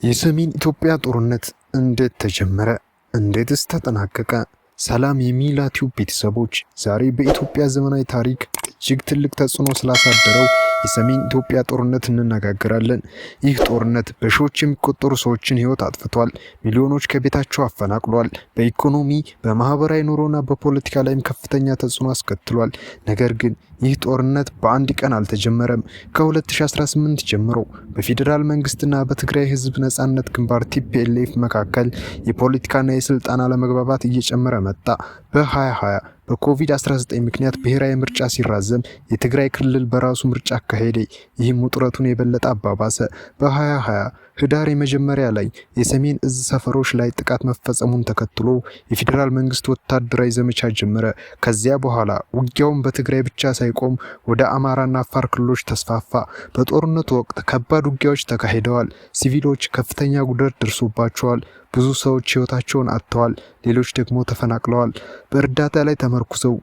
የሰሜን ኢትዮጵያ ጦርነት እንዴት ተጀመረ? እንዴትስ ተጠናቀቀ? ሰላም የሚላ ቲዩብ ቤተሰቦች፣ ዛሬ በኢትዮጵያ ዘመናዊ ታሪክ እጅግ ትልቅ ተጽዕኖ ስላሳደረው የሰሜን ኢትዮጵያ ጦርነት እንነጋገራለን። ይህ ጦርነት በሺዎች የሚቆጠሩ ሰዎችን ሕይወት አጥፍቷል፣ ሚሊዮኖች ከቤታቸው አፈናቅሏል፣ በኢኮኖሚ፣ በማህበራዊ ኑሮና በፖለቲካ ላይም ከፍተኛ ተጽዕኖ አስከትሏል። ነገር ግን ይህ ጦርነት በአንድ ቀን አልተጀመረም። ከ2018 ጀምሮ በፌዴራል መንግስትና በትግራይ ህዝብ ነጻነት ግንባር TPLF መካከል የፖለቲካና የስልጣን አለመግባባት እየጨመረ መጣ። በ2020 በኮቪድ-19 ምክንያት ብሔራዊ ምርጫ ሲራዘም የትግራይ ክልል በራሱ ምርጫ አካሄደ። ይህም ውጥረቱን የበለጠ አባባሰ። በ2020 ህዳር የመጀመሪያ ላይ የሰሜን እዝ ሰፈሮች ላይ ጥቃት መፈጸሙን ተከትሎ የፌዴራል መንግስት ወታደራዊ ዘመቻ ጀመረ። ከዚያ በኋላ ውጊያውን በትግራይ ብቻ ሳይቆም ወደ አማራና አፋር ክልሎች ተስፋፋ። በጦርነቱ ወቅት ከባድ ውጊያዎች ተካሂደዋል። ሲቪሎች ከፍተኛ ጉዳት ደርሶባቸዋል። ብዙ ሰዎች ህይወታቸውን አጥተዋል። ሌሎች ደግሞ ተፈናቅለዋል። በእርዳታ ላይ ተመርኩዘው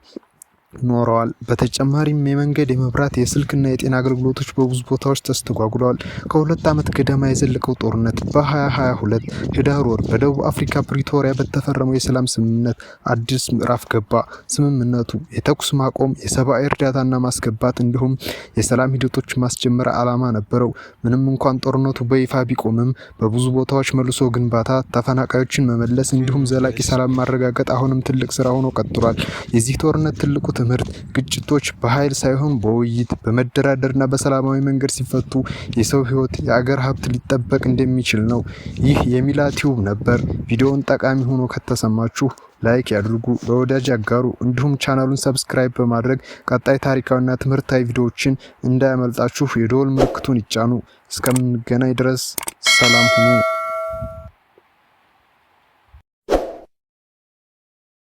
ኖረዋል። በተጨማሪም የመንገድ፣ የመብራት፣ የስልክና የጤና አገልግሎቶች በብዙ ቦታዎች ተስተጓጉለዋል። ከ2 ዓመት ገደማ የዘለቀው ጦርነት በ2022 ህዳር ወር በደቡብ አፍሪካ ፕሪቶሪያ በተፈረመው የሰላም ስምምነት አዲስ ምዕራፍ ገባ። ስምምነቱ የተኩስ ማቆም፣ የሰብአዊ እርዳታና ማስገባት እንዲሁም የሰላም ሂደቶች ማስጀመር ዓላማ ነበረው። ምንም እንኳን ጦርነቱ በይፋ ቢቆምም በብዙ ቦታዎች መልሶ ግንባታ፣ ተፈናቃዮችን መመለስ እንዲሁም ዘላቂ ሰላም ማረጋገጥ አሁንም ትልቅ ስራ ሆኖ ቀጥሏል። የዚህ ጦርነት ትልቁ ትምህርት ግጭቶች በኃይል ሳይሆን በውይይት፣ በመደራደርና በሰላማዊ መንገድ ሲፈቱ የሰው ሕይወት፣ የአገር ሀብት ሊጠበቅ እንደሚችል ነው። ይህ የሚላ ቲዩብ ነበር። ቪዲዮውን ጠቃሚ ሆኖ ከተሰማችሁ like ያድርጉ፣ ለወዳጅ ያጋሩ፣ እንዲሁም ቻናሉን subscribe በማድረግ ቀጣይ ታሪካዊና ትምህርታዊ ቪዲዮዎችን እንዳያመልጣችሁ የደወል ምልክቱን ይጫኑ። እስከምንገናኝ ድረስ ሰላም ሁኑ።